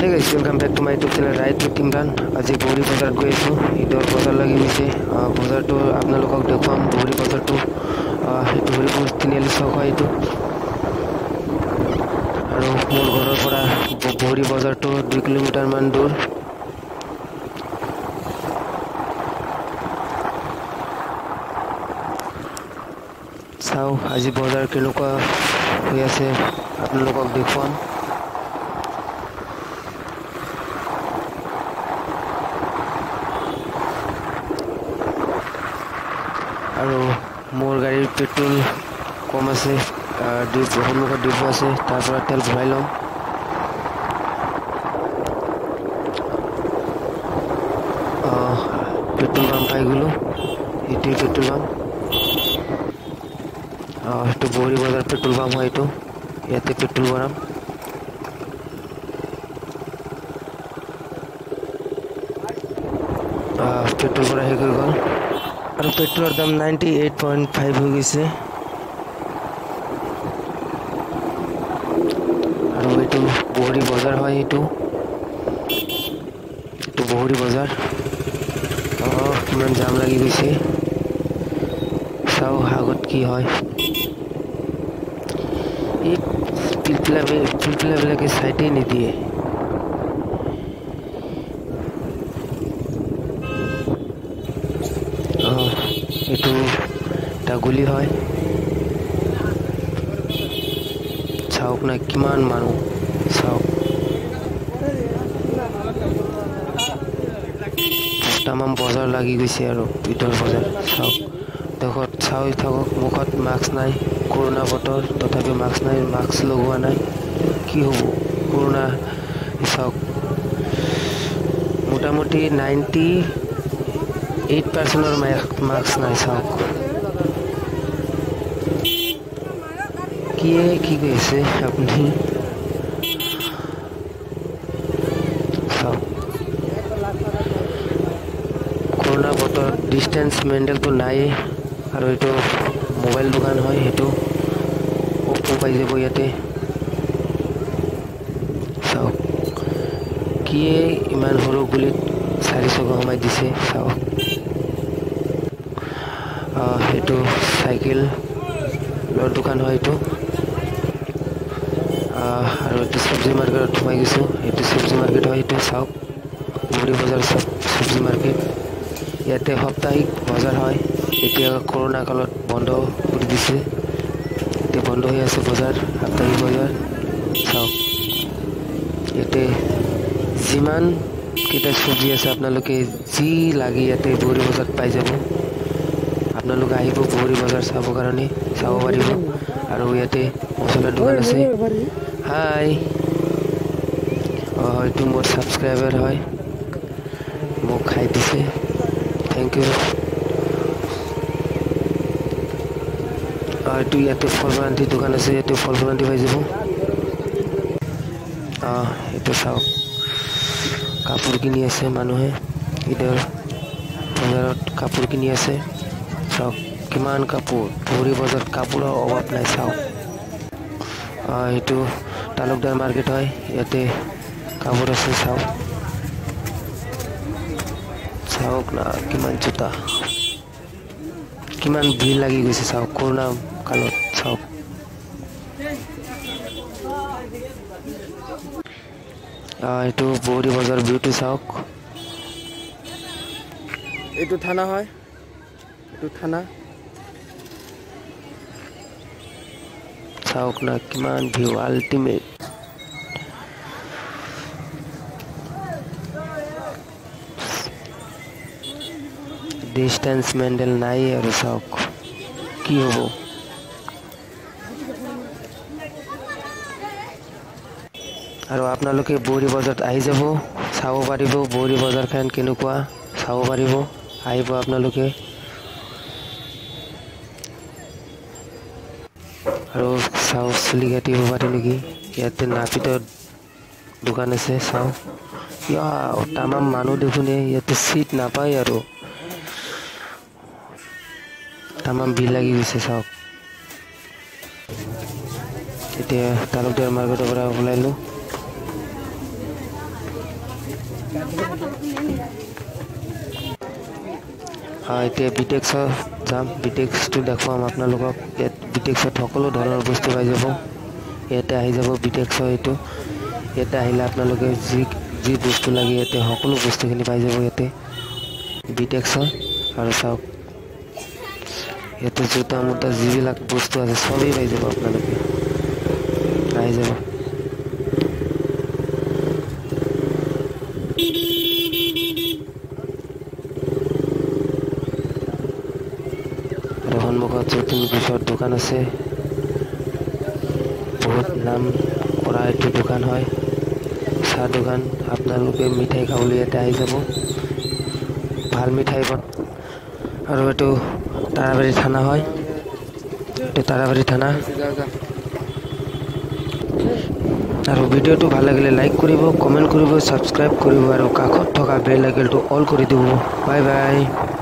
Hey guys, welcome back to my YouTube channel ride with Imran. আজি বহৰি বজাৰত গৈ আছোঁ। ঈদৰ বজাৰ লাগি গৈছে। বজাৰটো আপোনালোকক দেখুৱাম। বহৰি বজাৰটো সেইটো হৰিপুৰ তিনিআলি চক হয় এইটো। আৰু মোৰ ঘৰৰ পৰা বহৰি বজাৰটো 2 কিলোমিটাৰমান দূৰ। চাওঁ আজি বজাৰ কেনেকুৱা হৈ আছে, আপোনালোকক দেখুৱাম। আৰু মোৰ গাড়ীৰ পেট্ৰল কম আছে, সন্মুখত ডিপু আছে, তাৰ পৰা তেল ভৰাই ল'ম। পেট্ৰল পাম্প পাই গ'লোঁ, এইটোৱেই পেট্ৰল পাম্প। সেইটো বহৰি বজাৰ পেট্ৰল পাম্প হয় এইটো। ইয়াতে পেট্ৰল ভৰাম। পেট্ৰল ভৰা শেষ হৈ গ'ল। আৰু পেট্ৰলৰ দাম 98.5 হৈ গৈছে। আৰু এইটো বহৰি বজাৰ হয়, এইটো এইটো বহৰি বজাৰ। কিমান জাম লাগি গৈছে, চাওঁ আগত কি হয়। এই পিলপিলাবিলাকে চাইডেই নিদিয়ে। এইটো এটা গুলি হয়। চাওক না কিমান মানুহ, চাওক তামাম বজাৰ লাগি গৈছে। আৰু ঈদৰ বজাৰ চাওক, দেখত চাই থাকক। মুখত মাস্ক নাই, কৰোণা বতৰ, তথাপি মাস্ক নাই, মাস্ক লগোৱা নাই, কি হ'ব কৰোণা। চাওক মোটামুটি 98%ৰ মাস্ক নাই। চাওক কিয়ে কি কৈছে আপুনি। চাওক কৰোণা বতৰ, ডিষ্টেঞ্চ মেইনটেইনটো নায়েই। আৰু এইটো মোবাইল দোকান হয়, সেইটো অপ্প' পাই যাব ইয়াতে। চাওক কিয়ে ইমান সৰু গুলিত 400 সোমাই দিছে। চাওক এইটো চাইকেলৰ দোকান হয় এইটো। আৰু এইটো চব্জি মাৰ্কেটত সোমাই গৈছোঁ। এইটো চব্জি মাৰ্কেট হয় এইটো। চাওক বহৰি বজাৰ চব্জি মাৰ্কেট। ইয়াতে সাপ্তাহিক বজাৰ হয়। এতিয়া কৰোণা কালত বন্ধ কৰি দিছে, এতিয়া বন্ধ হৈ আছে বজাৰ, সাপ্তাহিক বজাৰ। চাওক ইয়াতে যিমান কেইটা চব্জি আছে, আপোনালোকে যি লাগে ইয়াতে বহৰি বজাৰত পাই যাব। আপোনালোকে আহিব বহৰি বজাৰ চাবৰ কাৰণে, চাব পাৰিব। আৰু ইয়াতে মছলাৰ দোকান আছে। হাই, এইটো মোৰ ছাবস্ক্ৰাইবাৰ হয়, মোক খাই দিছে, thank U. এইটো ইয়াতে ফল ফলান্তিৰ দোকান আছে, ইয়াতে ফল ফলান্তি পাই যাব। এইটো চাওক কাপোৰ কিনি আছে মানুহে, ঈদৰ বজাৰত কাপোৰ কিনি আছে। চাওক কিমান কাপোৰ, বহৰি বজাৰত কাপোৰৰ অভাৱ নাই। চাওক এইটো তালুকদাৰ মাৰ্কেট হয়, ইয়াতে কাপোৰ আছে। চাওক চাওক না কিমান জোতা, কিমান ভিৰ লাগি গৈছে। চাওক কৰোণা কালত। চাওক এইটো বহৰি বজাৰ ভিউটো চাওক। এইটো থানা হয়, এইটো থানা। চাওক না কিমান ভিউ, আল্টিমেট। ডিষ্টেঞ্চ মেইনটেইন নাই আৰু। চাওক কি হ'ব। আৰু আপোনালোকে বহৰি বজাৰত আহি যাব, চাব পাৰিব বহৰি বজাৰখন কেনেকুৱা, চাব পাৰিব, আহিব আপোনালোকে। আৰু চাওঁ চুলি কাটিব পাৰি নেকি, ইয়াতে নাপিতৰ দোকান আছে। চাওঁ তামাম মানুহ দেখোন, ইয়াতে চিট নাপায় আৰু তামাম ভিৰ লাগি গৈছে। চাওক এতিয়া তালুকদাৰ মাৰ্কেটৰ পৰা ওলাইলোঁ। এতিয়া বিটেক্সত যাম, বিটেক্সটো দেখুৱাম আপোনালোকক। ইয়াত বিটেক্সত সকলো ধৰণৰ বস্তু পাই যাব। ইয়াতে আহি যাব বিটেক্সৰ এইটো। ইয়াতে আহিলে আপোনালোকে যি যি বস্তু লাগে ইয়াতে সকলো বস্তুখিনি পাই যাব ইয়াতে বিটেক্সৰ। আৰু চাওক ইয়াতে জোতা মোতা যিবিলাক বস্তু আছে চবেই পাই যাব আপোনালোকে, আহি যাব। আৰু সন্মুখত যতীন ঘোষৰ দোকান আছে, বহুত নাম কৰা এইটো দোকান হয়, চাহ দোকান। আপোনালোকে মিঠাই খাবলৈ ইয়াতে আহি যাব, ভাল মিঠাই। আৰু এইটো তাৰাবাৰী থানা হয়, এইটো তাৰাবাৰী থানা। আৰু ভিডিঅ'টো ভাল লাগিলে লাইক কৰিব, কমেণ্ট কৰিব, ছাবস্ক্ৰাইব কৰিব আৰু কাষত থকা বেল আইকনটো অল কৰি দিব। Bye bye.